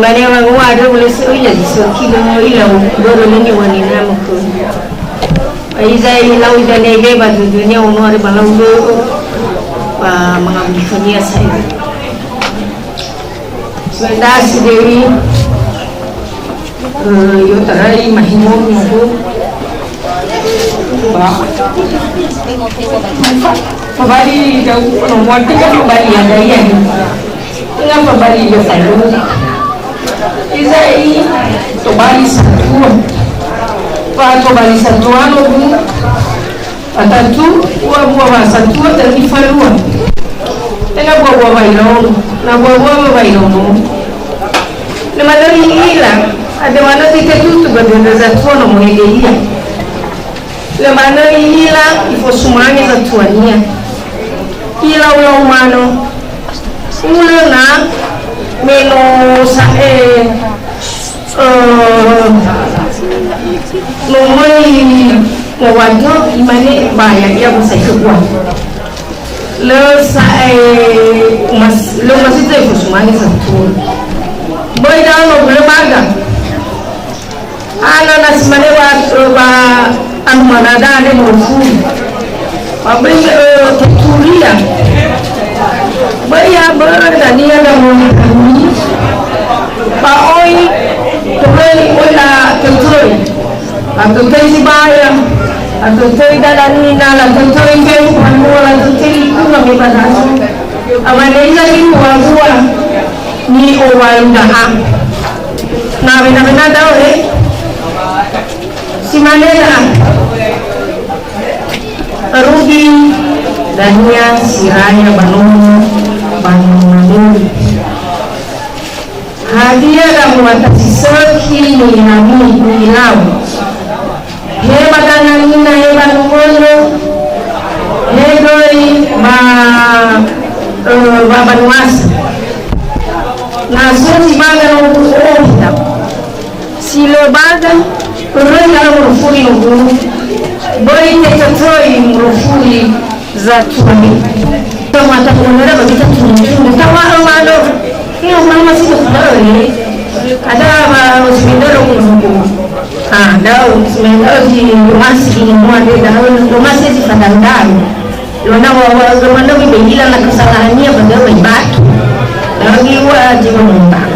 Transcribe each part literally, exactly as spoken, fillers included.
Bane wangoa ada boleh seuya di seuki dengan ila boro leni wanina mukun. Aiza ilau idane be ba dunia ono ada balau do ba mangabuli khania saya. Sudah si Dewi, eh, yo tarai mahimo mukun. Ba. Pabali dau, no, muati kan pabali ada ya. Tenga pabali dau satu. Izai, tobali satua. Fa tobali satua no bu. Atatu, ua bua ba satua, tani falua. Tenga bua bua ba ilong, na bua bua ba ilong. Lema dari ila, ada mana tite tutu ba dua satua no mohede ia. Lö manö i'ila ifosumange zatuania. Ilau-lau manö. Ulö na me no sa'e, eh, no möi ngowagö, imane, "Ba ya'ia ba sa'e khöua." Lö sa'e umas-, lö umasi'ö ifosumange zatua. Böi da'ö no lö baga. Ana na si mane wa, wa anu manada ne morofuri. Wa böi, eh, teturia. Böi ya böi dania da morofuri. Ba oi, böi oi la teutoi. La teutoi Sibaya. La teutoi Dalanina, la teutoi Mbehu, la teutoi Likunga, me ba dasu. Amane iza liku wa gua. Ni owalu da'a. Na wena-wena da'ö, eh. Si mane na, rugi dania si raya ba nomo, ba nomo. Hadia damuata si sökhi ni'ilami, ni'ilau? He ba dananina, he ba numöno, he göi ba, eh, ba banuasa. Na so zi baga no bu'o hita. Si lö baga, börö ya morofuri no guru. Böi tetötöi morofuri zatuami. Tawa tawa nara bagi tatu nara tawa amano. Io mama si tawa ni. Ada ba hospital aku nunggu. Ah, da'ö, sebenarnya di rumah sih, di rumah dia da'ö, rumah saya di Padang Da'ö. Lona wa, wa, lona lebih bilang kesalahannya pada batu. Lagi wa di rumah.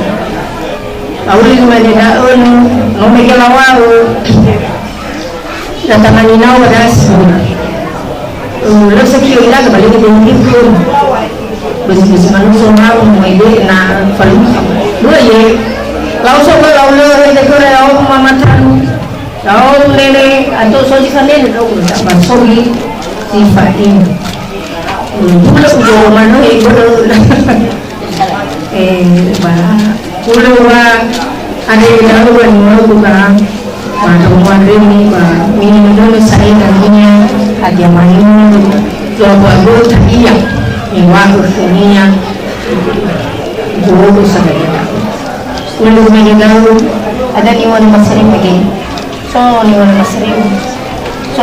Auli mane da'ö, no mege lawaro. Datangani nao dasi. Eh, lö sa'ö ila ga balege dengki pun. Besi-besi manusia mau mai de na falu. Dua ye. Lau so ba lau lö de kore au mama tanu. Lau nene atau soji fanene dong tak bansogi si fa'in. Dulu udah mana ibu. Eh, ba, ulö wa, ada yang tahu kan, ulö buka, ba, temuan ini, ba, ini dulu saya dan ini, ada yang main, dua buah gol, tak iya, ini waktu dunia, gol, saya. Ulö main tahu, ada di mana masih lagi. So, ni wala masrim. So.